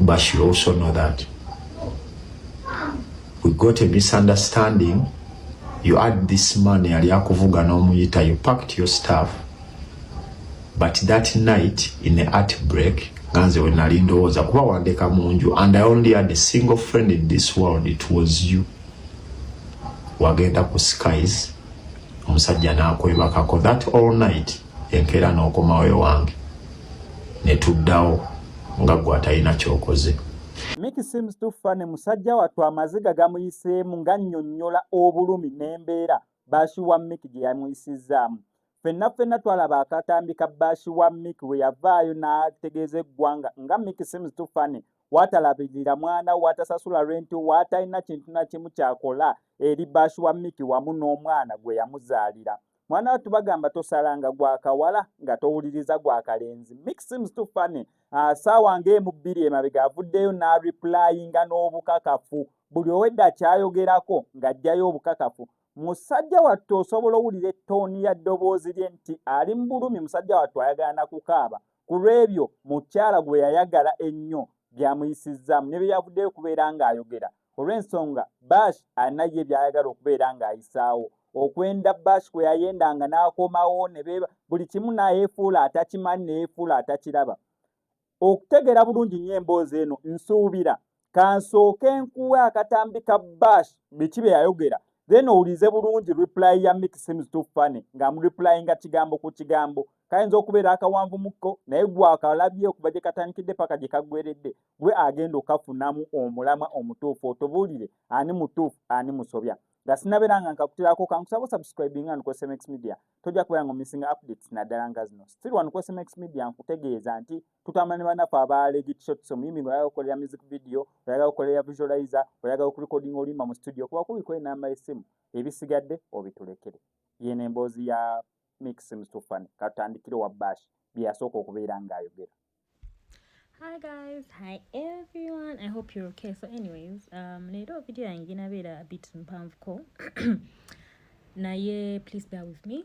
But you also know that we got a misunderstanding. You had this man yali akuvuga n'omuyita, you packed your stuff, but that night in a heartbreak, nga nze we nali ndowooza kuba wandeka mu nju, and I only had a single friend in this world, it was you. Wagenda ku skies, omusajja n'akwebakako that all night. Enkeera n'okomawo ewange ne tuddawo nga gwe atalina kyokoze. Mickey Seems Too Funny, musajja wattu amaziga gamuyiseemu ng'annyonnyola obulumi n'embeera Bash wa Mickey gye yamuyisizzaamu. Ffenna ffenna twalaba akatambi ka Bash wa Mickey we yavaayo n'ategeeza eggwanga nga Mickey Seems Too Funny waatalabirira mwana, waatasasula rent, waatalina kintu na kimu kyakola eri Bash wa Mickey wamu n'omwana gwe yamuzaalira. Mwana wattu, bagamba tosalanga gwa kawala nga towuliriza gwa kalenzi. Mickey Seems Too Funny, saawa ng'emu 2 emabega avuddeyo n'areplyinga n'obukakafu. Buli owedda kyayogerako ng'aggyayo obukakafu. Musajja wattu, osobola owulira ettooni ya ddoboozi lye nti ali mu bulumi. Musajja wattu ayagala na kukaaba ku lw'ebyo mukyala gwe yayagala ennyo byamuyisizzaamu ne bye yavuddeyo okubeera ng'ayogera. Olw'ensonga Bash alina ye by'ayagala okubeera ng'ayisaawo, okwenda Bash kwe yayendanga n'akomawo ne beeba buli kimu, n'ayeefuula atakimanyi, neyeefuula atakiraba. Okutegeera bulungi nnyo emboozi eno, nsuubira kansooke nkuwe akatambi ka Bash, biki bye yayogera, then owulize bulungi reply ya Mickey Seems Too Funny ng'amureplyinga kigambo ku kigambo. Kayinza okubeera akawanvu mukko, naye gwe akalabye okuva gye katandikidde paka gye kaggweredde, gwe agenda okafunamu omulamwa omutuufu, otubuulire ani mutuufu, ani musobya. Nga sinabeera nga nkakutirako, kankusaba osubscribinga ku SMX Media, tojja kubeera nga omissinga updates naddala nga zino. Still wano ku SMX Media, nkutegeeza nti tutambula ne bannaffe aba Legit Shots. Omuyimbi nga oyagala okukolera music video, oyagala okukolera visualizer, oyagala okurecordinga oluyimba mu studio, kuba kubiko enamba y'essimu, ebisigadde obitulekere. Yeno emboozi ya Mickey Seems Too Funny. Katutandikire wa Bash bye yasooka okubeera ng'ayogera. Hi guys, hi everyone. I hope you're okay. So anyways, leero video yange inabeera a bit mpanvuko, naye please bear with me.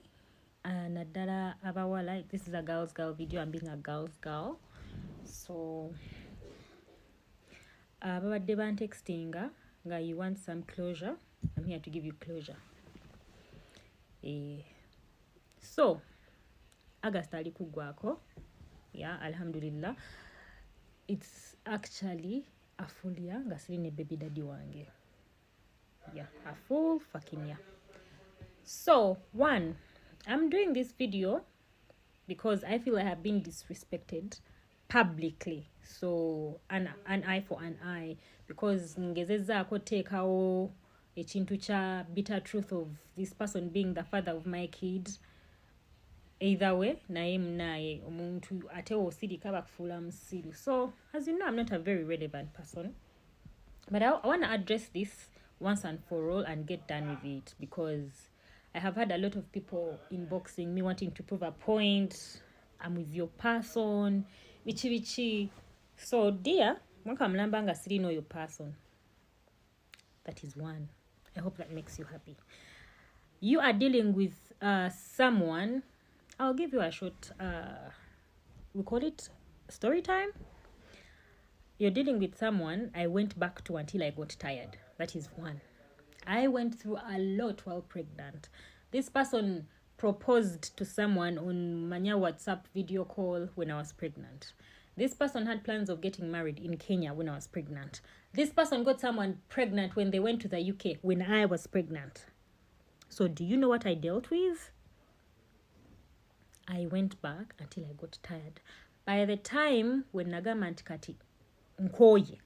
Naddala abawala, this is a girls girl video. I'm being a girls girl. So babadde bantextinga nga you want some closure. I'm here to give you closure. So August ali kuggwako. Yeah, alhamdulillah, it's actually a full year nga siri ne baby daddy wange. Yeah, a full fucking year. So one, I'm doing this video because I feel I have been disrespected publicly. So an eye for an eye, because ngezezaako teekawo ekintu kya bitter truth of this person being the father of my kid. Either way, naye munaye omuntu ate woosirika bakufuula musiru. So as you know, I'm not a very relevant person, but I want to address this once and for all and get done with it, because I have had a lot of people inboxing me wanting to prove a point. I'm with your person, biki biki. So dear, mwaka mulamba nga siri know your person. That is one. I hope that makes you happy. You are dealing with someone. I'll give you a short, we call it story time. You're dealing with someone I went back to until I got tired. That is one. I went through a lot while pregnant. This person proposed to someone on manya WhatsApp video call when I was pregnant. This person had plans of getting married in Kenya when I was pregnant. This person got someone pregnant when they went to the UK when I was pregnant. So do you know what I dealt with? I went back until I got tired. By the time when nagamba nti kati nkooye,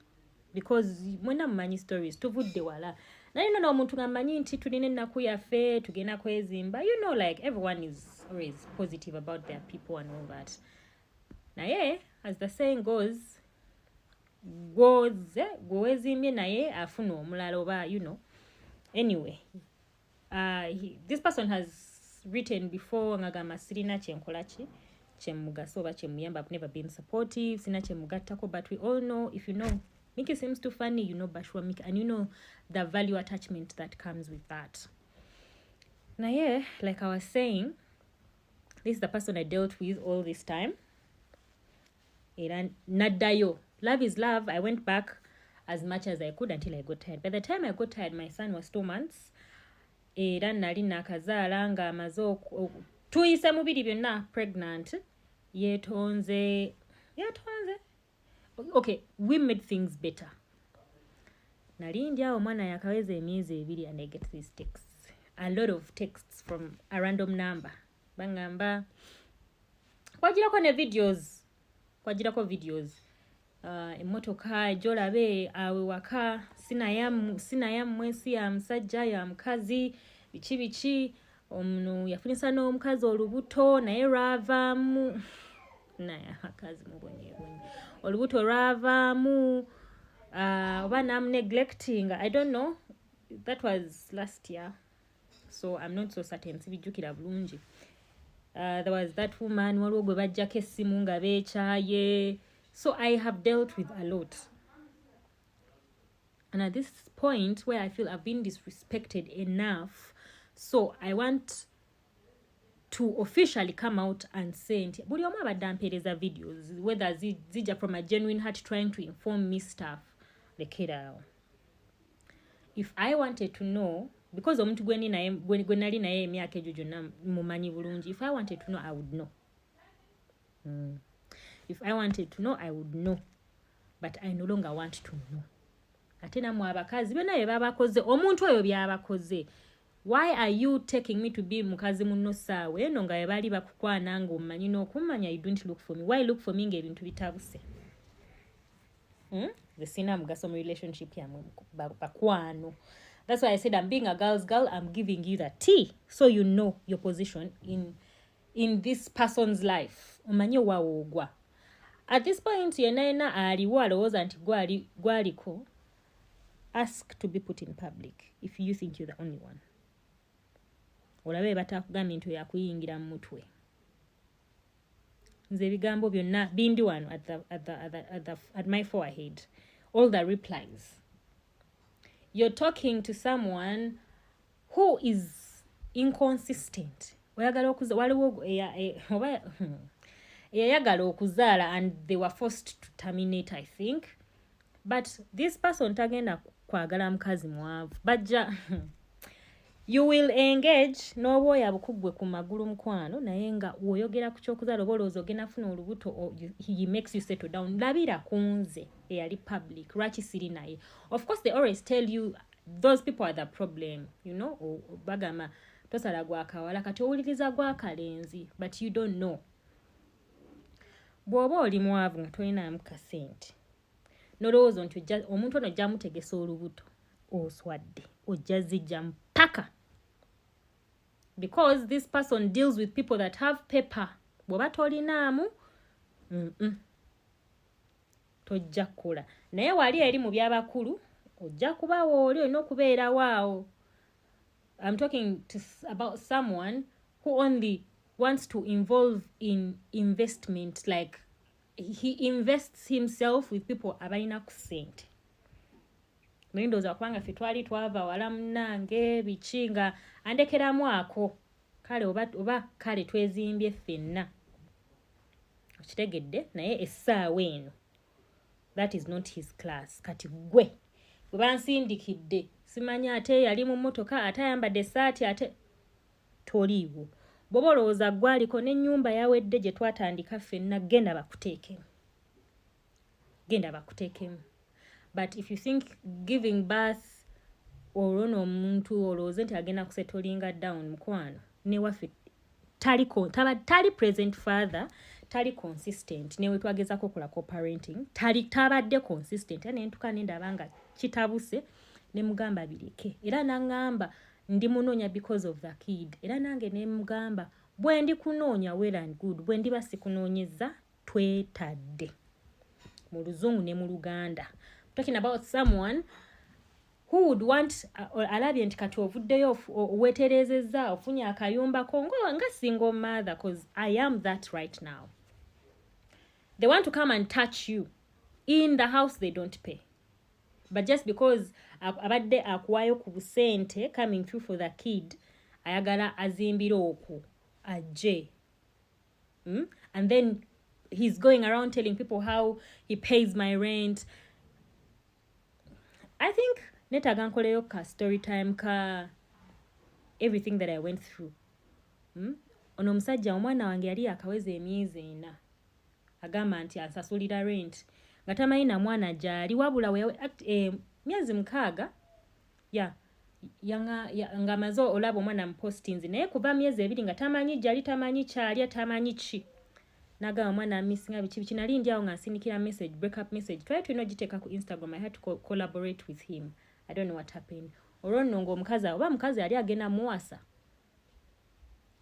because mwena mumanyi stories, tuvudde wala, naye no n'omuntu nga mmanyi nti tulina ennaku yaffe, tugenda kwezimba, like everyone is always positive about their people and all that. Naye as the saying goes, gwoze gwe weezimbye naye afuna omulala oba. Anyway, this person has written before ngagamba sirina kyenkola ki kyemugasa oba kyemuyamba. I've never been supportive, sina kyemugattako. But we all know, if you know Mickey Seems Too Funny, you know Bashwa Mickey, and you know the value attachment that comes with that. Naye like I was saying, this is the person I dealt with all this time. Era naddayo. Love is love. I went back as much as I could until I got tired. By the time I got tired, my son was 2 months, era nali nakazaala nga amaze tuyise mubiri byonna, pregnant, yeetonze, yeetonze. Okay, we made things better. Nali ndi awo, omwana yakaweza emyezi 2, and I get these texts, a lot of texts from a random number. Bangamba kwagirako ne videos, kwagirako videos, emmotoka gyolabe awe waka sinayammwe, si ya musajja, ya mukazi, biki biki. Ono yafunisa n'omukazi olubuto, naye lwavaamu, naye abakazi mubonyebonye, olubuto lwavaamu, oba namuneglecting, I don't know. That was last year, so I'm not so certain, sibijjukira bulungi. There was that woman, waliwo gwe bajjako essimu nga beekyaye. So I have dealt with a lot, and at this point where I feel I've been disrespected enough, so I want to officially come out and say nti buli omu abadde ampeereza videos, whether zijja from a genuine heart trying to inform me stuff, lekeraawo. If I wanted to know, because omuntu gwe nali naye emyaka egyo gyonna mumanyi bulungi, if I wanted to know, I would know. If I wanted to know, I would know, but I no longer want to know. Ate nammwe abakazi, byonna bye babakoze, omuntu oyo byabakoze, why are you taking me to be mukazi munno saawa eno nga bwe bakukwana nga omumanyi n'okummanya? You don't look for me. Why look for me ng'ebintu bitabuse? Nze sina mugaso mu relationship yammwe, bakwano. That's why I said I'm being a girl's girl. I'm giving you the tea so you know your position in this person's life, omanye wawoogwa. At this point, yenna yenna aliwo alowooza nti gwaliko, ask to be put in public if you think you're the only one. Olabe batakugambye nti oyo akuyingira mu mutwe. Nze ebigambo byonna bindi wano at my forehead, all the replies. You're talking to someone who is inconsistent. Oyagala okuza, waliwo oba eyayagala okuzaala and they were forced to terminate, I think. But this person tagenda kwagala mukazi mwavu. Bajja, you will engage n'obwoya bukuggwe ku magulu, mukwano, naye nga woyogera ku kyokuzaala oba olowooza ogenda funa olubuto, he makes you settle down. Labira ku nze eyali public, lwaki siri naye? Of course, they always tell you those people are the problem. Bagamba tosala gwakawala, kati owuliriza gwakalenzi, but you don't know. Bw'oba oli mwavu nga tolinamu kasente, nolowooza nti omuntu ono ojja mutegesa olubuto, oswadde, ojja zijja mpaka, because this person deals with people that have paper. Bw'oba tolinaamu, tojja kukola naye. Wali eri mu byabakulu ojja kubawo oli olina okubeerawo awo. I'm talking about someone who only wants to involve in investment, like he invests himself with people abalina ku ssente. Naye ndowooza kubanga ffe twali twava wala, munnange, biki, nga andekeramu ako kale, oba kale twezimbye ffenna, okitegedde? Naye essaawa eno, that is not his class. Kati gwe bwe bansindikidde, simanyi ate yali mu mmotoka, ate ayambadde essaati, ate toliiwo. Bw'oba olowooza gwaliko n'ennyumba yawedde gye twatandika ffenna, genda bakuteekemu, genda bakuteekemu. But if you think giving birth, olwo n'omuntu olowooze nti agenda kusettlinga down, mukwano, newaffe tali, tali present father, tali consistent. Newe twagezako okola co-parenting, tali, tabadde consistent. Era nentuka nendaba nga kitabuse, nemugamba bireke, era naŋŋamba ndi munoonya because of the kid. Era nange nemugamba bwe ndi kunoonya, well and good, bwe ndiba sikunoonyeza, twetadde mu Luzungu ne mu Luganda. Talking about someone who would want, alabye nti kati ovuddeyo, weeterezezza, ofunye akayumbako nga single mother, 'cause I am that right now. They want to come and touch you in the house they don't pay, but just because abadde akuwayo ku busente coming through for the kid, ayagala azimbire okwo ajje, And then He's going around telling people how he pays my rent. I think netaaga nkoleyo ka story time ka everything that I went through, Ono omusajja, omwana wange yali akaweza emyezi 4, agamba nti ansasulira rent nga tamanyi na mwana gyali. Wabula myezi 6 ya ng'amaze olaba omwana mu postings, naye kuva myezi 2 nga tamanyi gyali, tamanyi kyalya, tamanyi ki. Nagamba omwana amissinga, biki biki. Nali ndi awo nga nsindikira message, breakup message, twali tulina ogiteeka ku Instagram. I had to collaborate with him. I don't know what happened. Olwo nno ng'omukazi, oba mukazi yali agenda muwasa,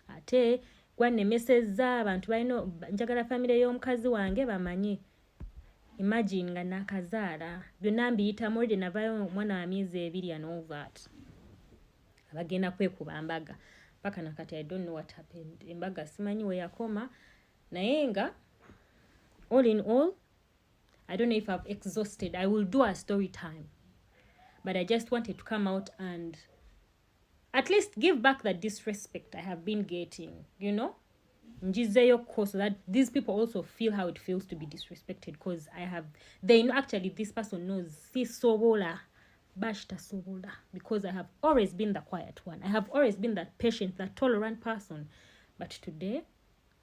ate gwannemesezza abantu balina njagala famire y'omukazi wange bamanye. Imagine nga nakazaala, byonna mbiyitamu already, navayo omwana wa myezi 2 and all that. Abagenda kwekuba mbaga, paka nakati I don't know what happened. Embaga simanyi weyakoma, naye nga all in all, I don't know if I've exhausted. I will do a story time, but I just wanted to come out and at least give back the disrespect I have been getting. Njizeyo, so that these people also feel how it feels to be disrespected, because I have they know, actually this person knows sisobola, Bash tasobola, because I have always been the quiet one. I have always been that patient, that tolerant person. But today,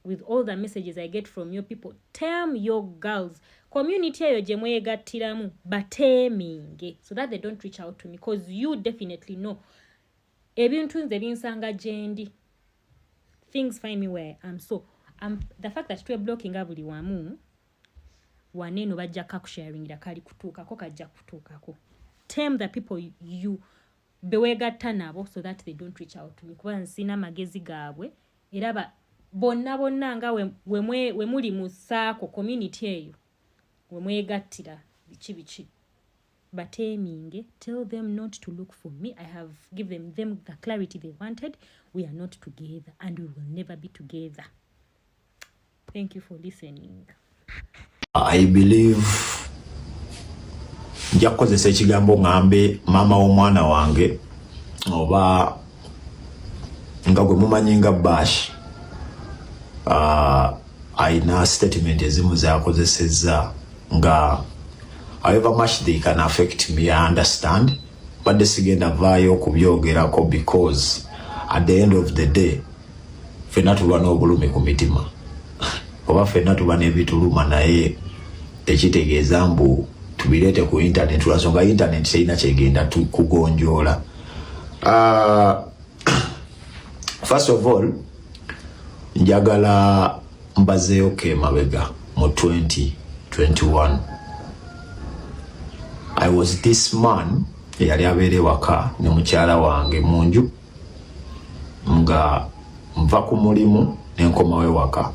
with all the messages I get from your people, tell your girls community eyo gye mwegattiramu bateeminge so that they don't reach out to me, because you definitely know ebintu nze binsanga gyendi. Things find me where I am. So the fact that tweblockinga buli wamu, waneeno bajja kakusharingira, kali kutuukako, kajja kutuukako. Tame the people you bewegatta nabo so that they don't reach out to me, kuba nsina amagezi gaabwe. Era bonna bonna nga we muli mu saako community eyo we mwegattira, biki biki, bateeminge. Tell them not to look for me. I have given them the clarity they wanted. We are not together and we will never be together. Thank you for listening. I believe nja kukozesa ekigambo ŋŋambe maama w'omwana wange, oba nga gwe mumanyi nga Bash, ayina statement ezimu zakozesezza nga however much they can affect me, I understand. Badde sigenda vaayo okubyogerako because at the end of the day fenna tuba n'obulumi ku mitima, oba fenna tuba n'ebituluma, naye tekitegeeza mbu tubireete ku internet, lwansonga internet terina kyegenda kugonjoola. First of all, njagala mbazeeyoko emabega mu 2021. I was this man eyali abeera ewaka ne mukyala wange mu nju, nga nva ku mulimu nenkomawo ewaka,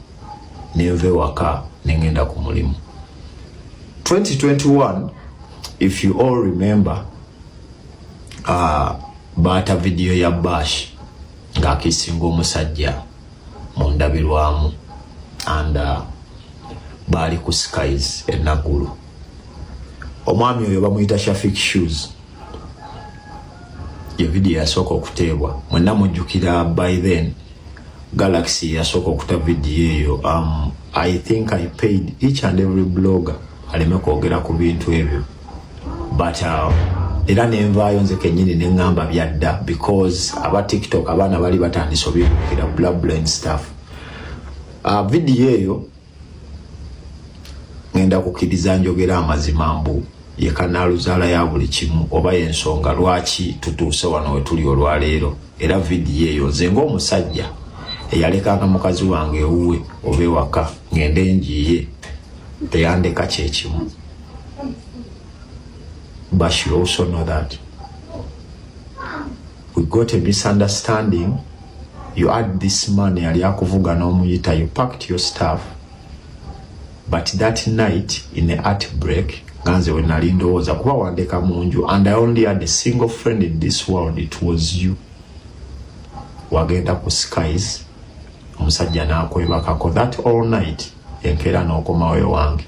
nenva ewaka nengenda ku mulimu. 2021, if you all remember, baata vidiyo ya Bash ng'akissinga omusajja mu ndabirwamu and baali ku Skies enaggulu. Omwami oyo bamuyita Shafik Shoes. Ye vidiyo yasooka okuteebwa, mwenna mujjukira. By then Galaxy yasooka okuta vidiyo eyo. I think I paid each and every blogger aleme kwogera ku bintu ebyo, but era nenvaayo nze kennyini neŋŋamba byadda, because aba TikTok, abaana bali batandise obibukira, blah blah and stuff. Vidiyo eyo ngenda kukkiriza njogera amazima mbu ye kanaaluzaala ya buli kimu, oba yensonga lwaki tutuuse wano we tuli olwaleero. Era vidiyo eyo, nze ng'omusajja eyalekanga mukazi wange ewuwe oba ewaka ngende njiye, teyandeka kyekimu. But you also know that we got a misunderstanding. You had this man yali akuvuga n'omuyita, you packed your stuff, but that night in a heartbreak, nga nze we nali ndowooza kuba wandeka mu nju and I only had a single friend in this world, it was you. Wagenda ku Skies, omusajja n'akwebakako that all night. Enkeera n'okomawo ewange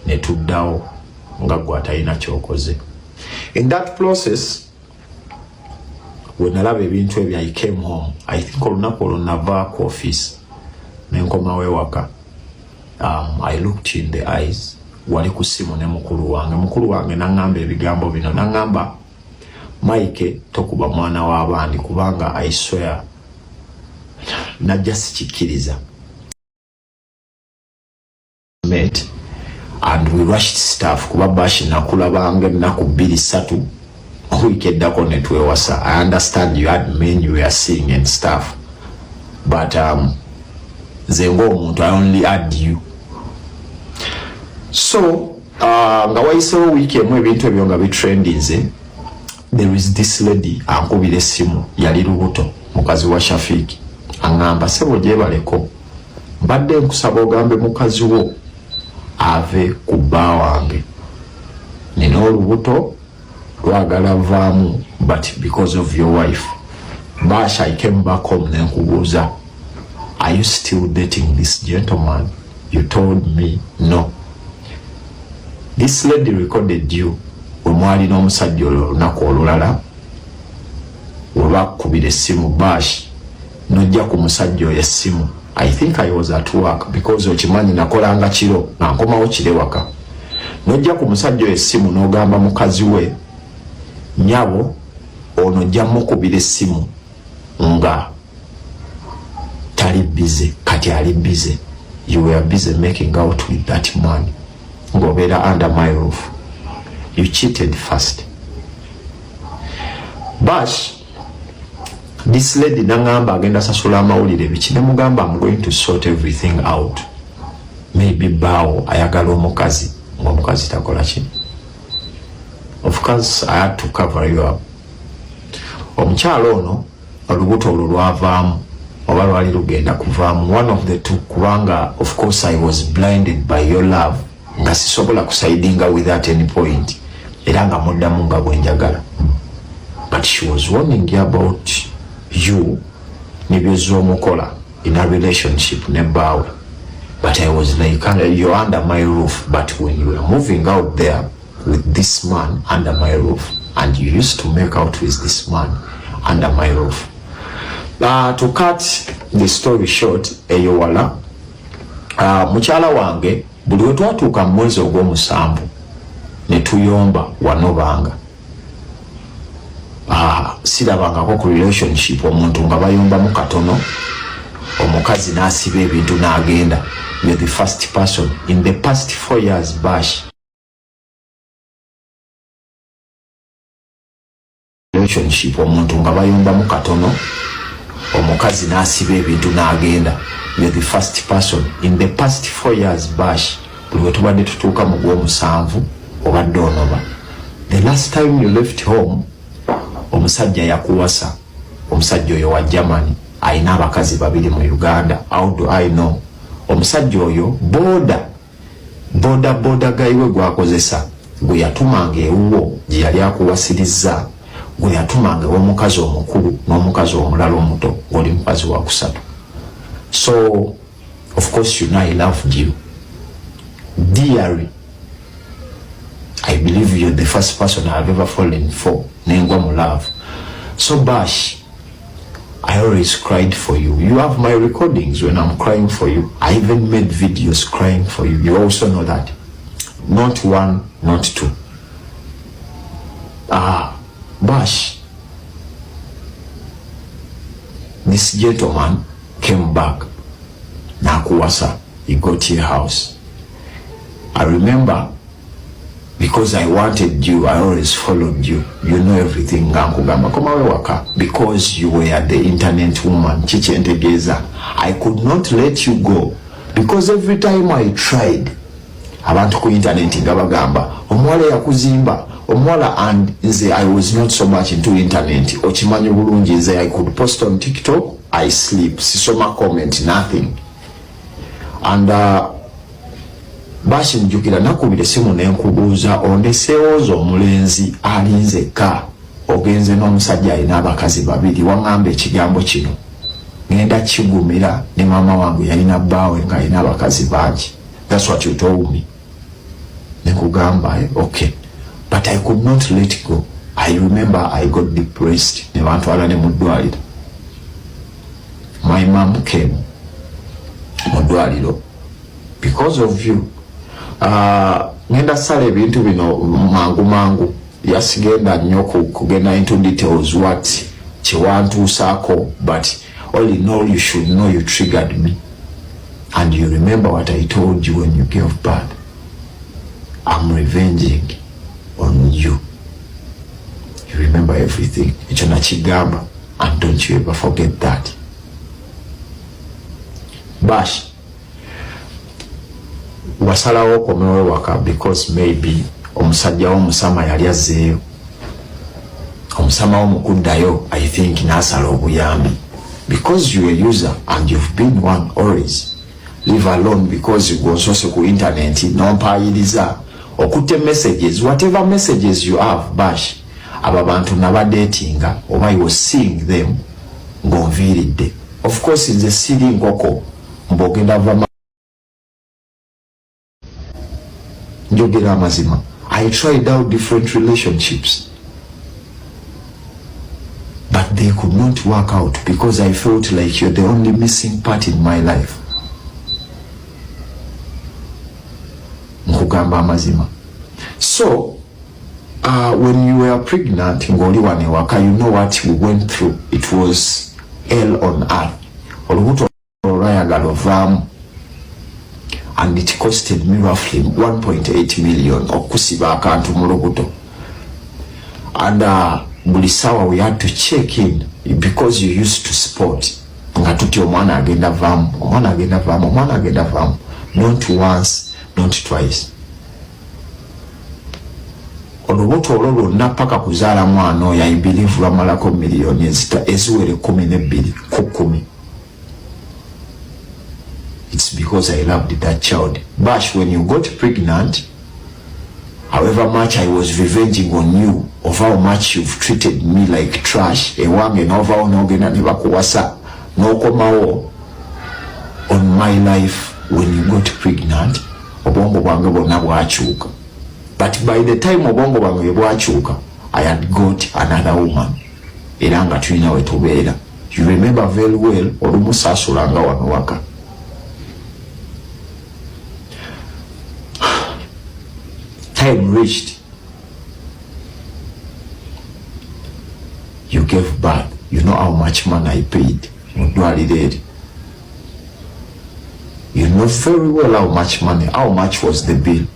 ne tuddawo nga gwe atalina kyokoze. In that process, we nalaba ebintu ebyo, I came home. I think olunaku olwo navaako office nenkomawo ewaka. I looked you in the eyes, wali ku ssimu ne mukulu wange. Mukulu wange n'aŋŋamba ebigambo bino, n'aŋŋamba, "Mike, tokuba mwana w'abandi," kubanga I swear najja sikikkiriza. Met and we rushed stuff, kuba Bashi nakulabanga ennaku 2, 3, wiiki eddako netwewasa. I understand you had men you were seeing and stuff, but nze ng'omuntu, I only had you. So nga wayisewo wiiki emu, ebintu ebyo nga bitrendinze, there is this lady ankubira essimu, yali lubuto, mukazi wa Shafiiki. Aŋŋamba, "Sebo, gyebaleko, mbadde nkusaba ogambe mukazi wo ave ku bba wange, nina olubuto lwagala vaamu, but because of your wife." Bash, I came back home nenkubuuza, "Are you still dating this gentleman?" You told me no. This lady recorded you we mwalina omusajja olwo olunaku olulala we bakubira essimu. Bash, nojja ku musajja oyo essimu. I think I was at work, because okimanyi nakolanga kiro nga nkomawo kire waka. Nojja ku musajja oyo essimu n'ogamba mukazi we, "Nyabo, ono ojja mukubira essimu nga tali busy." Kati ali busy. You were busy making out with that man ng'obeera under my roof. You cheated first, Bash. This lady naŋŋamba agenda sasula amawulire biki, ne mugamba, "I'm going to sort everything out. Maybe baawo ayagala omukazi ng'omukazi takola ki." Of course I had to cover you up. Omukyalo ono olubuto olwo lwavaamu oba lwali lugenda kuvaamu, one of the two, kubanga of course I was blinded by your love, nga sisobola kusidinga without any point, era nga muddamu nga bwenjagala. But she was warning you about you nebyozoomukola in a relationship ne bbaawe, but I was like, "You're under my roof." But when you were moving out there with this man under my roof, and you used to make out with this man under my roof. To cut the story short, eyo wala mukyala wange, buli we twatuuka mu mwezi ogw'omusanvu ne tuyomba, wanobanga. Sirabangako ku relationship omuntu nga bayombamu katono, omukazi n'asiba ebintu n'agenda. You're the first person in the past 4 years, Bash. Relationship omuntu nga bayombamu katono, omukazi n'asiba ebintu n'agenda. You're the first person in the past 4 years, Bash. Buli we tubadde tutuuka mu gw'omusanvu, obadde onoba. The last time you left home, omusajja yakuwasa, omusajja oyo wa Germany, alina abakazi babiri mu Uganda. How do I know? Omusajja oyo boda boda boda guy we gwakozesa, gwe yatumanga ewuwo gye yali akuwasirizza, gwe yatumanga ew'omukazi omukulu n'omukazi omulala omuto, ng'oli mukazi wa kusatu. So of course you know I loved you dearly. I believe you're the first person I've ever fallen for, nengwa mu love. So Bash, I always cried for you. You have my recordings when I'm crying for you. I even made videos crying for you. You also know that. Not one, not two. Ah, Bash, this gentleman came back. Nakuwasa, he got your house. I remember, because I wanted you, I always followed you. You know everything, nga nkugamba komawe waka, because you were the internet woman. Kikyentegeeza, I could not let you go, because every time I tried, abantu ku internet nga bagamba omuwala yakuzimba omuwala, and nze I was not so much into internet. Okimanyi bulungi, nze I could post on TikTok, I sleep, sisoma comment, nothing. And basi njukira nakubira essimu nenkubuuza, "Ondeseewoza omulenzi alinzekka, ogenze n'omusajja alina abakazi babiri?" Waŋŋamba ekigambo kino, "Ngenda kigumira, ne maama wange yalina bbaawe ng'alina abakazi bangi." That's what you told me. Nekugamba, "Eh, okay." But I could not let go. I remember I got depressed, ne bantwala ne mu ddwaliro. My mom came mu ddwaliro. Because of you. Ngenda sala ebintu bino mangu mangu, yasigenda nnyo kugenda into details what kyewantuusaako, but all in all you should know you triggered me, and you remember what I told you when you gave birth. I'm revenging on you. You remember everything. Ekyo nakigamba, and don't you ever forget that. Bash, wasalawo okomewo ewaka because maybe omusajja w'omusama yali azzeeyo. Omusama wo mukuddayo, I think n'asala obuyambi because you a user and you've been one always. Leave alone because gwonsose ku internet nompayiriza okutte messages, whatever messages you have. Bash, aba bantu nabadetinga oba you was seeing them ng'onviiridde. Of course nze siri nkoko mbwogenda va njogera amazima. I tried out different relationships, but they could not work out because I felt like you're the only missing part in my life. Nkugamba amazima. So when you were pregnant ng'oli wano ewaka, you know what we went through. It was hell on earth. Olubuto olwayagala ovaamu, and it costed me roughly 1.8 million okusiba akantu mu lubuto. And buli sawa we had to check in because you used to sport nga tuti omwana agenda vaamu, omwana agenda vaamu, omwana agenda vaamu. Not once, not twice. Olubuto olwo lwonna paka kuzaala mwana oyo, I believe lwamalako miliyoni eziwera 12 ku 10. It's because I loved that child. Bash, when you got pregnant, however much I was revenging on you of how much you've treated me like trash ewange, n'ovaawo n'ogenda ne bakuwasa n'okomawo on my life, when you got pregnant obwongo bwange bwonna bwakyuka. But by the time obwongo bwange bwe bwakyuka, I had got another woman, era nga tulina we tubeera. You remember very well, olumu saasulanga wano waka. Time reached, you gave birth. You know how much money I paid mu ddwaliro eri. You know very well how much money, how much was the bill.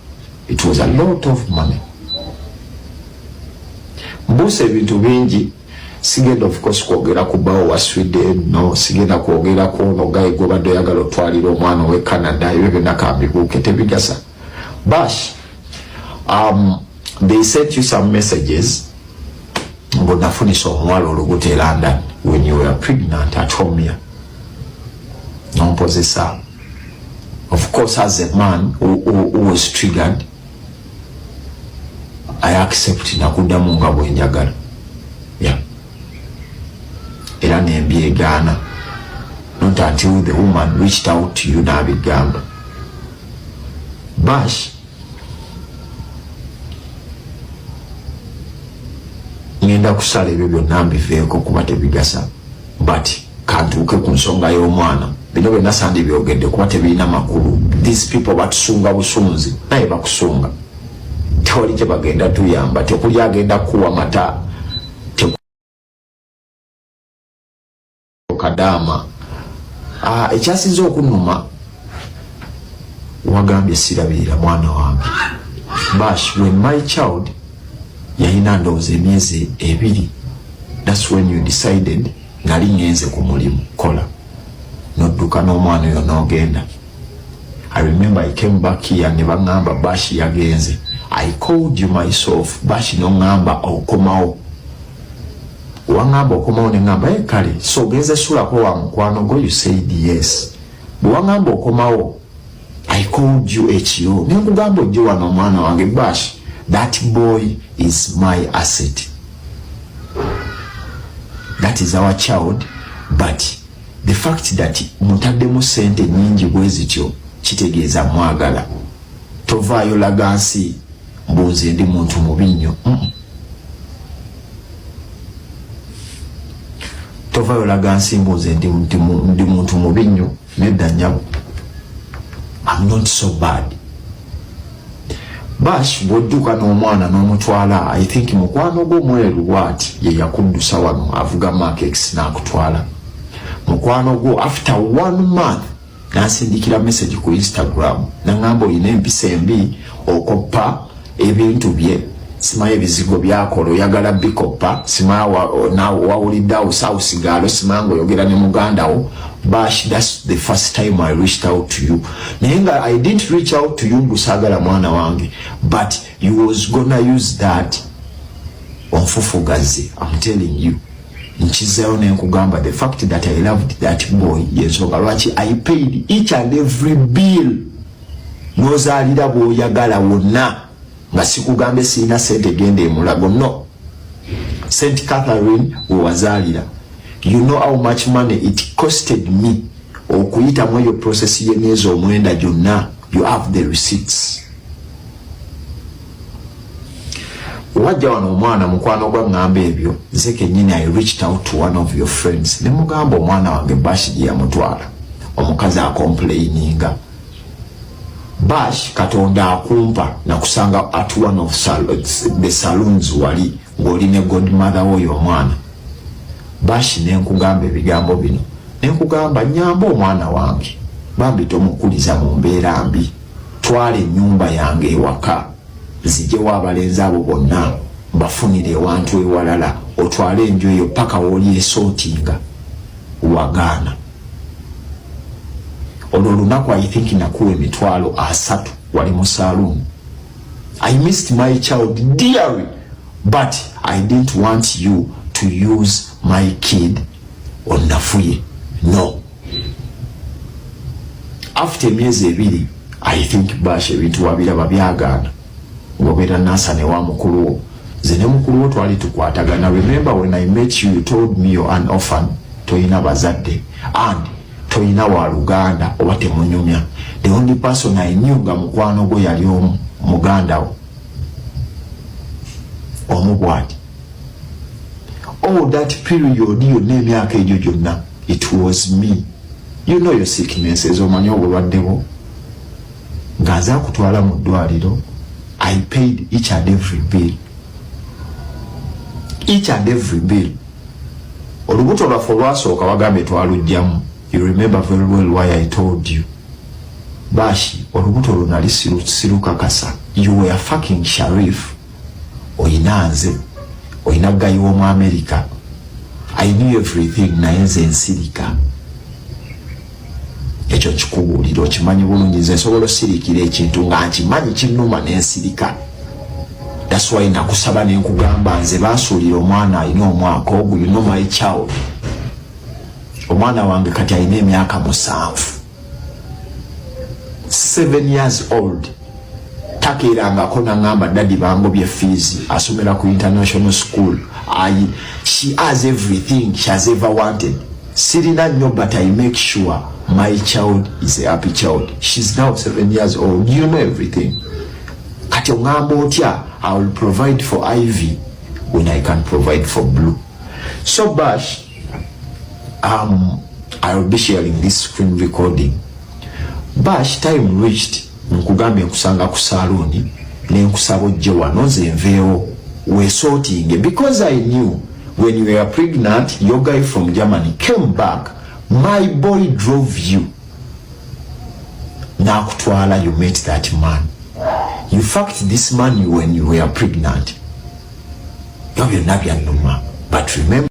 It was a lot of money. Mbuusa ebintu bingi. Sigenda of course kwogera ku bawo wa Sweden, no. Sigenda kwogera ku ono guy gwobadde oyagala otwalira omwana owe Canada. Ebyo byonna kambibuuke, tebigasa. Bash, they sent you some messages mbu nafunisa omuwala olubuto e London when you were pregnant at home here. Nompozesa. Of course, as a man who was triggered, I accept, nakuddamu nga bwenjagala, yeah. Era nembyegaana, not until the woman reached out to you n'abigamba. Bash, ngenda kusala ebyo byonna mbiveeko kuba tebigasa, but kantuuke ku nsonga y'omwana. Bino byonna sandi byogedde kuba tebirina makulu. These people batusunga busunzi, naye bakusunga, tewali kye bagenda tuyamba. Tekuli agenda kuwa mata kadaama. Ekyasinze okunuma, wagambye sirabirira mwana wange. Bash, when my child yalina ndowooza emyezi 2, that's when you decided, nali ngenze ku mulimu kola, nodduka n'omwana oyo n'ogenda. I remember I came back here ne baŋŋamba Bash yagenze. I called you myself, Bash, n'oŋŋamba okomawo. Waŋŋamba okomawo, ne ŋŋamba, "Eh, kale, so ogenze sulako wa mukwano gwo?" You said yes. Bwe waŋŋamba okomawo, I called you ekiro ne nkugamba ojje wano omwana wange. Bash, that boy is my asset. That is our child, but the fact that mutaddemu sente nyingi bwe zityo kitegeeza mwagala. Tovaayo laga nsi mbunze ndi muntu mubi nnyo. Tovaayo laga nsi mbunze ndi muntu mubi nnyo. Nedda nnyabo. I'm I'm not so bad. Bash, bw'odduka n'omwana n'omutwala, I think mukwano gwo mweru bwati ye yakuddusa wano, avuga Mark X n'akutwala. Mukwano gwo after one month n'asindikira message ku Instagram, n'aŋŋamba olina empisa embi, okoppa ebintu bye, simanyi ebizigo byakola oyagala bikoppa, simanyi wawulidde awo saawusigaalo, simanyi ng'oyogera ne muganda wo. Bash, that's the first time I reached out to you, naye nga I didn't reach out to you mbu saagala mwana wange, but you was gonna use that onfufugaze. I'm telling you, nkizayo nenkugamba, the fact that I loved that boy yensonga lwaki I paid each and every bill. Nozaalira bw'oyagala wonna nga sikugambe sirina sente, genda emulago. No, St Catherine wewazaalira, you know how much money it costed me okuyitamu eyo process y'emyezi 9 gyonna. You have the receipts. Wajja wano omwana mukwano gwa ŋŋamba ebyo, nze kennyini I reached out to one of your friends ne mugamba omwana wange Bash gye yamutwala, omukazi acomplaininga. Bash, Katonda akumpa nakusanga at one of the saloons wali ng'oli ne godmother woyo omwana. Bash, nenkugamba ebigambo bino, nenkugamba nyamba omwana wange bambi, tomukuliza mu mbeera mbi, twala ennyumba yange ewaka, nzijewo abalenzi abo bonna mbafunire ewantu ewalala, otwale enju eyo paka wooli esootinga. Wagaana. Olwo olunaku I think nakuwa 300,000 wali mu saloon. I missed my child dearly, but I didn't want you to use my kid onnafuye. No, after emyezi 2 I think Bash ebintu wabiraba byagaana, ng'obeera Nansana wa mukulu wo. Nze ne mukulu wo twali tukwatagana. Remember when I met you, you told me you're an orphan, toyina bazadde and toyina waluganda oba temunyumya. The only person I knew nga mukwano gwo yali omu, muganda wo omu bwati. All that period yonna, emyaka egyo gyonna, it was me. You know your sicknesses, omanyi obulwadde bwo, nga nze akutwala mu ddwaliro. I paid each and every bill, each and every bill. Olubuto lwaffe olwasooka wagambye twalugjamu. You remember very well why I told you, Bash, olubuto olwo nali sirukakasa. You were fucking Sharif, oyina nze, oyina guy w'omu America. I knew everything, naye nze nsirika. Ekyo nkikubuulira, okimanyi bulungi, nze nsobola osirikira ekintu nga nkimanyi kinnuma nensirika. That's why nakusaba nenkugamba nze basuulira omwana alina omwaka ogwo. You know my child, omwana wange kati alina emyaka 7, 7 years old. Takeerangako naŋŋamba daddy bangobye fees. Asomera ku international school. She has everything she has ever wanted. Sirina nnyo, but I make sure my child is a happy child. She's now 7 years old. You know everything. Kati oŋŋamba otya I will provide for Ivy when I can provide for Blue? So Bash, I will be sharing this screen recording. Bash, time reached, nkugambye nkusanga ku salooni nenkusaba ojje wano nze nveewo wesortinge, because I knew when you were pregnant, your guy from Germany came back, my boy drove you nakutwala. You met that man, you fucked this man when you were pregnant. Ebyo byonna byannuma, but remember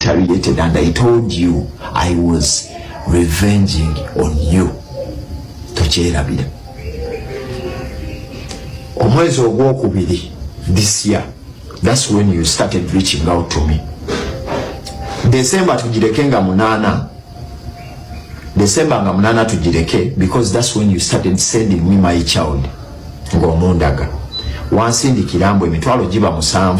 retaliated and I told you I was revenging on you. Tokyerabira. Omwezi ogwokubiri this year, that's when you started reaching out to me. December tugireke nga 8, December nga 8 tugireke, because that's when you started sending me my child ng'omundaga. Wansindikira mbu emitwalo giba 7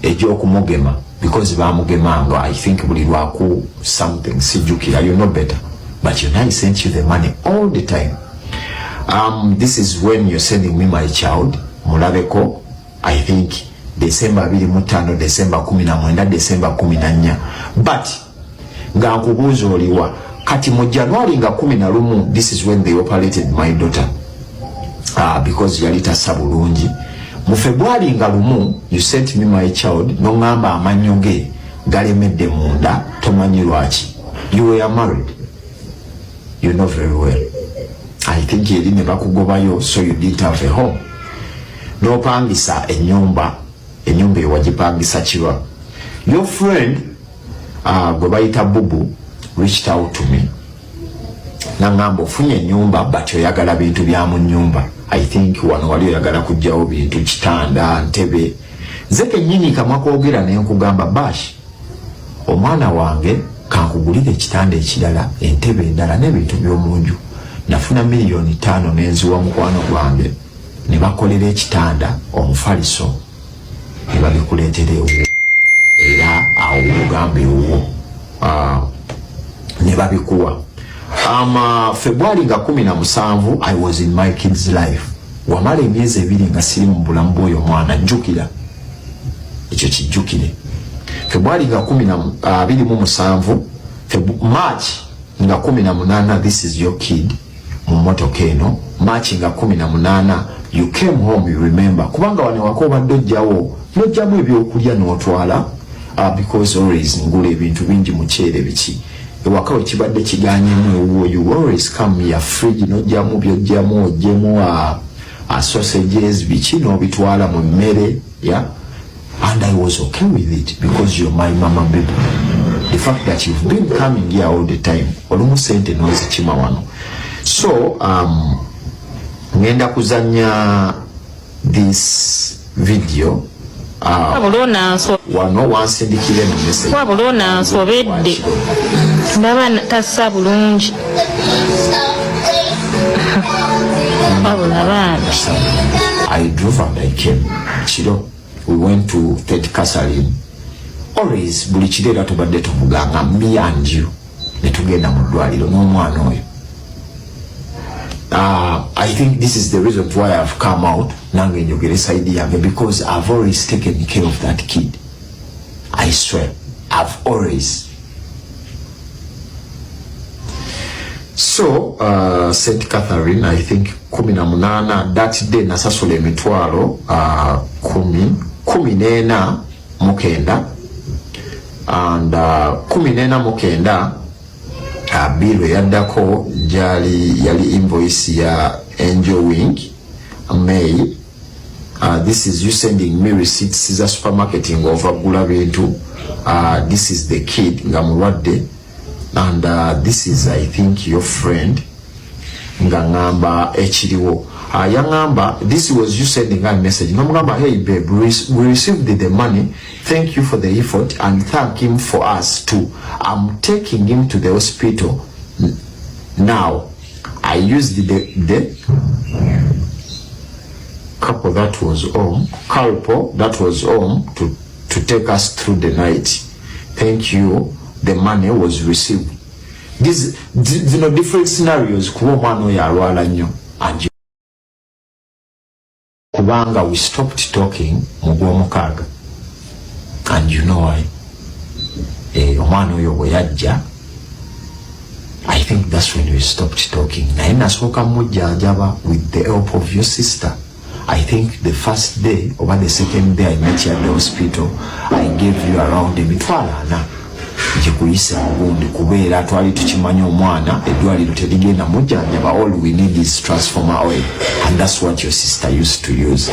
egy'okumugema, because bamugemanga I think buli lwaku something, sijjukira, you know better, but you know I sent you the money all the time. This is when you're sending me my child, mulabeko. I think December 25, December 19, December 14, but nga nkubuuza oliwa. Kati Kati mu January nga 11, this is when they operated my daughter, because yali tassa bulungi. Mu February nga 1, you sent me my child, noŋŋamba amannyo ge galemedde munda, tomanyi lwaki. You were married, you know very well. I think eri ne bakugobayo, so you didn't have a home, n'opangisa ennyumba. Ennyumba eyo wagipangisa kirwa. Your friend gwe bayita Bubu reached out to me, naŋŋamba ofunye ennyumba but oyagala bintu bya mu nnyumba. I think wano wali oyagala kugjawo bintu, kitanda, ntebe. Nze kennyini kamwa kwogera ne nkugamba, "Bash, omwana wange kankugulire ekitanda ekirala, entebe endala n'ebintu by'omunju." Nafuna 5 miliyoni nenziwa mukwano gwange ne bakolera ekitanda, omufaliso, ne babikuleetera ewuwo. Era awo ogamba ewuwo ne babikuwa. February nga 17, I was in my kids' life. Wamala emyezi 2 nga siri mu bulamu bw'oyo mwana. Jjukira ekyo, kijjukire. February nga 27, March nga 18, this is your kid mu motoka eno. March nga 18, you came home, you remember, kubanga wano waka obadde ojjawo nojjamu ebyokulya n'otwala, because always ngula ebintu bingi, muceere, biki. Ewaka wekibadde kiganyemu ewuwo, you always come ya fridge nojjamu byojjamu, ojjemu sausages, biki, n'obitwala mu mmere, yeah. And I was okay with it because you're my mama baby. The fact that you've been coming here all the time, olumu sente nozikima wano. So ngenda kuzanya this video. Wano wansindikira eno message. Wabula onansobedde, ndaba tassa bulungi, wabula bambi. I drove and I came kiro. We went to St Catherine. Always buli kiro era tubadde tuvuganga, me and you, ne tugenda mu ddwaliro n'omwana oyo. I think this is the reason why I've come out nange njogere side yange, because I've always taken care of that kid. I swear, I've always. So St Catherine, I think 18, that day nasasula emitwalo 14,900 and 14,900. Bill eyaddako gyali yali invoice ya Angel Wing, May. This is you sending me receipts za supermarket ng'ovagula bintu. This is the kid nga mulwadde, and this is, I think, your friend nga ngamba ekiriwo. Yaŋŋamba, this was you sending a message nomugamba, "Hey babe, we received the money. Thank you for the effort and thank him for us too. I'm taking him to the hospital now. I used the couple that was home, Calpo that was home to take us through the night. Thank you. The money was received." These, zino different scenarios, kuba omwana oyo alwala nnyo, and kubanga we stopped talking mu gwomukaaga, and you know why. Omwana oyo bwe yajja, I think that's when we stopped talking. Naye nasooka mujjanjaba with the help of your sister. I think the first day oba the second day I met you at the hospital, I gave you around 400,000 gikuyise mugundi, kubeera twali tukimanyi omwana eddwaliro terigenda mujjanjaba. All we need is transformer oil, and that's what your sister used to use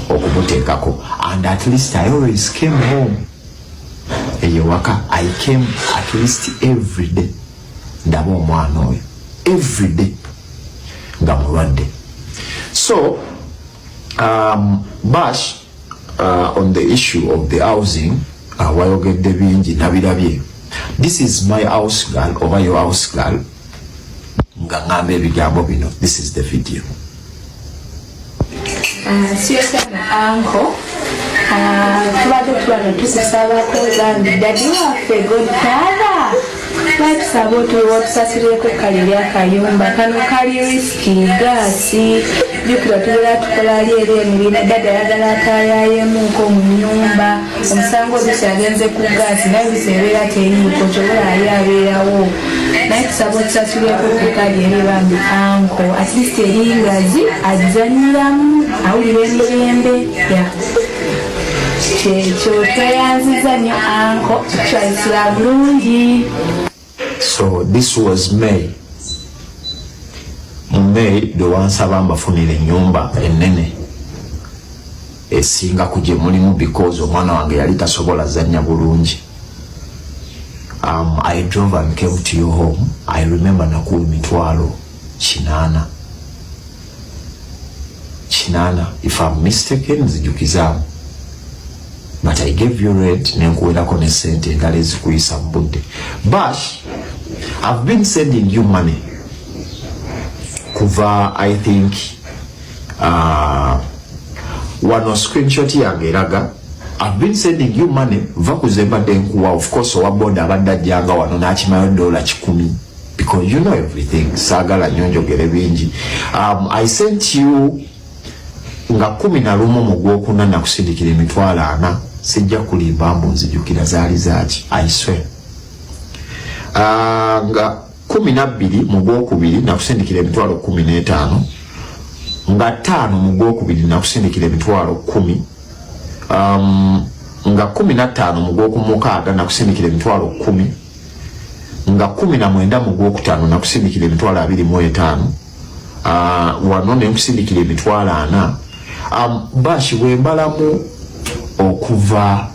okumuteekako. And at least I always came home eyo waka. I came at least every day ndaba omwana oyo, every day nga mulwadde. So Bash, on the issue of the housing, wayogedde bingi, nabirabye. This is my house girl oba your house girl nga ŋŋamba ebigambo bino. This is the video. Siyosana anko, tubadde tubano tukusabako bambi, daddy waffe, godfather, batusaba otusasulireko kale eri akayumba kano kali risky. Gaasi jukira tubeera tukola ali eri emirimu. Daddy ayagala ataayayemuko mu nyumba, omusango oluusi agenze ku gaasi, naye oluusi ebeera teriiko, kyobola ali abeerawo. Naye tusaba otusasuleko ku kali eri bambi uncle, at least eri ngazi azanyiramu, awulira emirembe ya kyekyo. Tweyanziza nnyo uncle, twayisira bulungi. So this was May. Mu May lwe wansaba mbafunira ennyumba ennene esinga ku gye mulimu, because omwana wange yali tasobola zannya bulungi. I drove and came to your home. I remember nakuwa 800,000, 80, if I'm mistaken nzijukizaamu, but I gave you rent nenkuwerako ne sente endala ezikuyisa mu budde. Bash, I've been sending you money kuva, I think, wano screenshot yange eraga I've been sending you money. Va kuze mbadde nkuwa. Of course owa boda abadde ajjanga wano n'akimayo $100, because you know everything. Saagala nnyo njogere bingi. I sent you nga 11 mu gwokuna, nakusindikira 40,000. Sijja kulimba mbu nzijukira zaali zaaki, I swear. Nga 12 mu gwokubiri nakusindikira 15,000. Nga 5 mu gwokubiri nakusindikira 10,000. Nga 15 mu gwokumukaaga nakusindikira 10,000. Nga 19 mu gwokutaano nakusindikira 25,000. Wano nenkusindikira 40,000. Bashi, bwembalamu okuva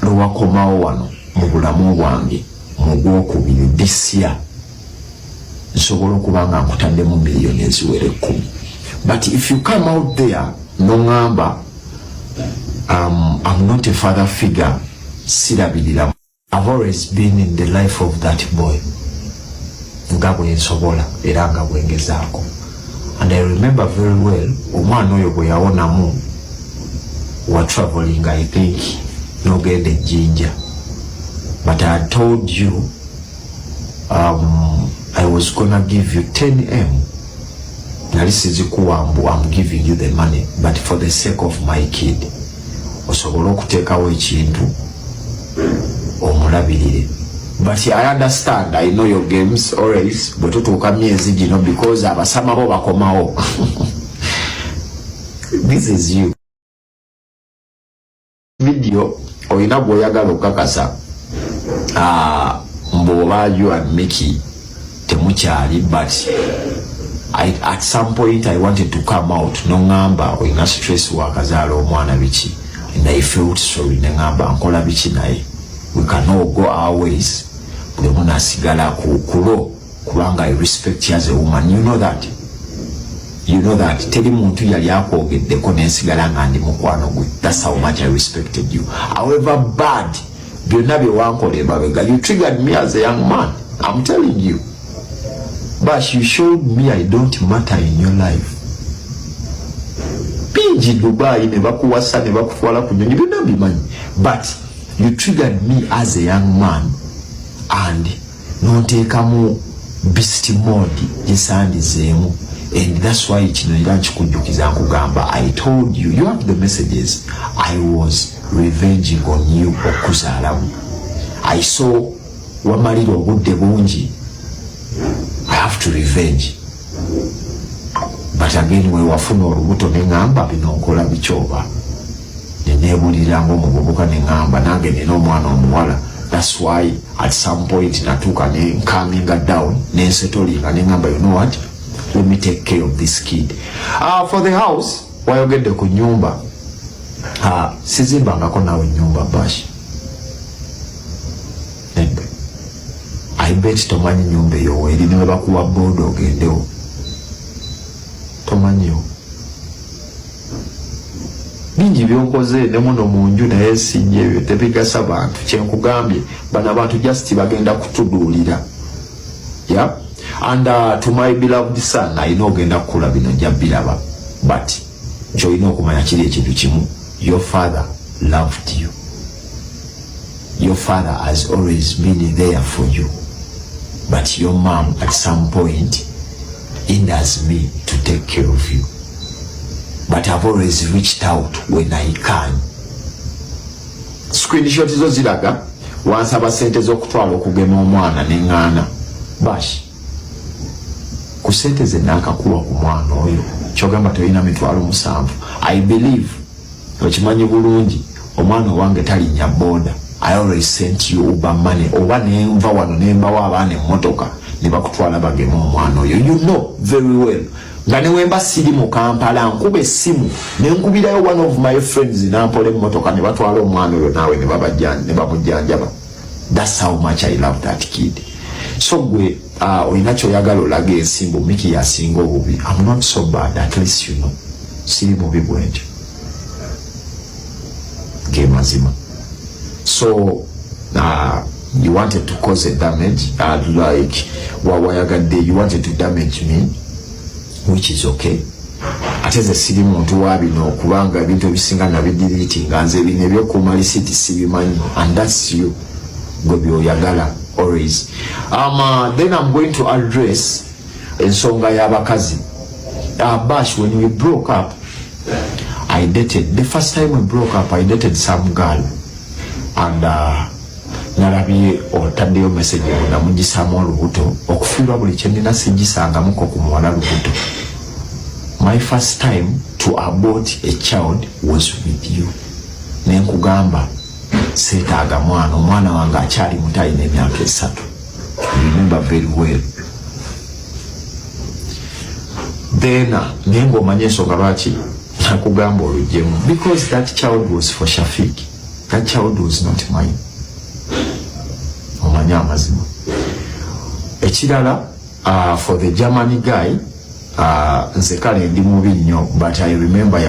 lwewakomawo wano mu bulamu bwange mu gwokubiri this year, nsobola okuba nga nkutaddemu miliyoni eziwera 10. But if you come out there noŋŋamba I'm not a father figure, sirabirira, I've always been in the life of that boy nga bwe nsobola era nga bwengezaako. And I remember very well omwana oyo bwe yawonamu wa traveling, I think nogenda ejjinja, but I told you I was gonna give you 10M. Nali sizikuwa mbu I'm giving you the money, but for the sake of my kid, osobole okuteekawo ekintu omulabirire. But I understand, I know your games. Always bwe tutuuka myezi gino, because abasama bo bakomawo, this is you video olina gweoyagala okukakasa mbu oba you and Mickey temukyali. But at some point I wanted to come out, noŋŋamba olina stress, wakazaala omwana, biki, and I felt sorry. Neŋŋamba nkola biki, naye we can all go our ways, buli omu nasigala ku kulo, kubanga I respect you as a woman. You know that, you know that teri muntu yali akwogeddeko nensigala nga ndi mukwano gwe. That's how much I respected you. However bad byonna bye wankola emabega, you triggered me as a young man. I'm telling you, but you showed me I don't matter in your life. Bingi, Dubai ne bakuwasa ne bakutwala ku nyonyi, byonna mbimanyi, but you triggered me as a young man and nonteekamu beast mode gyesandizeemu. And that's why kino era nkikujjukiza, nkugamba, I told you, you have the messages, I was revenging on you okuzaalamu. I saw wamalira obudde bungi, I have to revenge. But again, wewafuna olubuto neŋŋamba bino nkola bikyoba, neneebulira ngaomuvubuka, neŋŋamba nange nina omwana omuwala. That's why at some point natuuka ne nkaminga down, nensetolinga, neŋŋamba, you know what, let me take care of this kid. For the house, wayogedde ku nyumba. Sizimbangako naawe nyumba, Bash, nedda. I bet tomanyi nyumba eyo weeri, niwe bakuwa booda ogendewo, tomanyiwo. Bingi byonkoze ne muno mu nju, naye sijja, ebyo tebigasa bantu. Kyenkugambye, bano abantu just bagenda kutuduulira. Yeah, and to my beloved son, alina ogenda kukula, bino nja biraba, but kyolina okumanya kiri ekintu kimu: your father loved you, your father has always been there for you, but your mom at some point hinders me to take care of you, but I've always reached out when I can. Screenshot zo ziraga Wansaba sente z'okutwala okugema omwana neŋŋaana. Bash, ku sente ze naakakuwa ku mwana oyo, kyogamba tolina 70,000? I believe okimanyi bulungi, omwana owange talinnya boda. I always sent you Uber money oba nenva wano nembawo abaana emmotoka ne bakutwala bageme omwana oyo. You know very well nga newemba siri mu Kampala, nkuba essimu nenkubirayo one of my friends nampola emmotoka ne batwala omwana oyo naawe ne bamujjanjaba. That's how much I love that kid. So gwe olina kyoyagala olaga ensimbu Miki yasinga obubi. I'm not so bad, at least you know siri mubi bwentyo, ge mazima. So you wanted to cause a damage, like wawayagadde, you wanted to damage me, which is okay. Ate ze siri muntu wa bino, kubanga ebintu ebisinga nabidiriiti nga nze bino ebyokuuma lisiti sibimanyi, and that's you, gwe byoyagala always. Then I'm going to address ensonga y'abakazi. Bash, when we broke up, I dated, the first time we broke up, I dated some girl and nalabye otaddeyo message namugisaamu olubuto. Okufiirwa buli kyenina, sigisangamuko ku muwala lubuto. My first time to abort a child was with you. Nenkugamba seetaaga mwana, omwana wange akyali muto, alina emyaka 3. Remember very well. Then naye ngaomanye ensonga lwaki nakugamba olugjemu, because that child was for Shafik, that child was not mine. Omanye amazima. Ekirala, for the Germany guy, nze kale ndi mubi nnyo, but I remember